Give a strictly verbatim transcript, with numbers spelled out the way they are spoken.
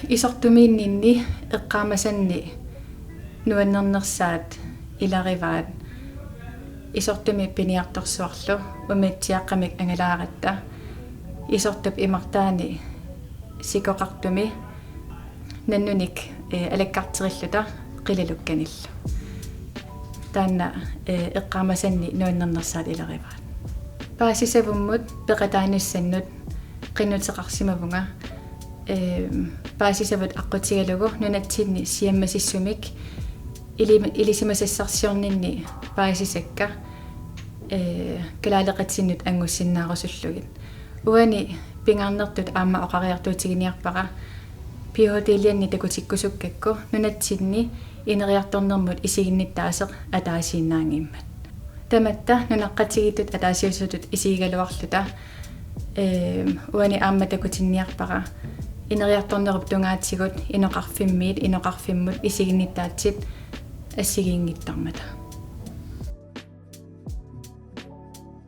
Isortumiinninni eqqaamasanni nuannernersaat ilarivaat isortumi piniartorsuarlu umiatsiaaqqamik angalaaratta isortup imartaani sikoqartumi nannunik, eh, alakkarterilluta qilalukkanillu. Taanna, eh, eqqaamasanni nuannernersaat ilarivaat. Paasisavummut peqataanissannut qinnuteqarsimavunga, eh, paasisavut aqqutigalugu nunatsinni siammasissumik ili-, ilisimasassarsiorninni paasisakka, eh, kalaaleqitsinnut anngussinnaarusullugit. Uani pingaarnertut aamma oqariartuutiginiarpara P H D-lianni takutikkusukkakku nunatsinni ineriartornermut isiginnittaaseq ataasiinnaanngimmat. Tamatta nunaqqatigiittut ataasiusutut isigigaluarluta, eh, uani aamma takutinniarpara ineriartornerup tungaatigut inoqarfimmiit inoqarfimmut isiginnittaatsit assigiinngittarmata.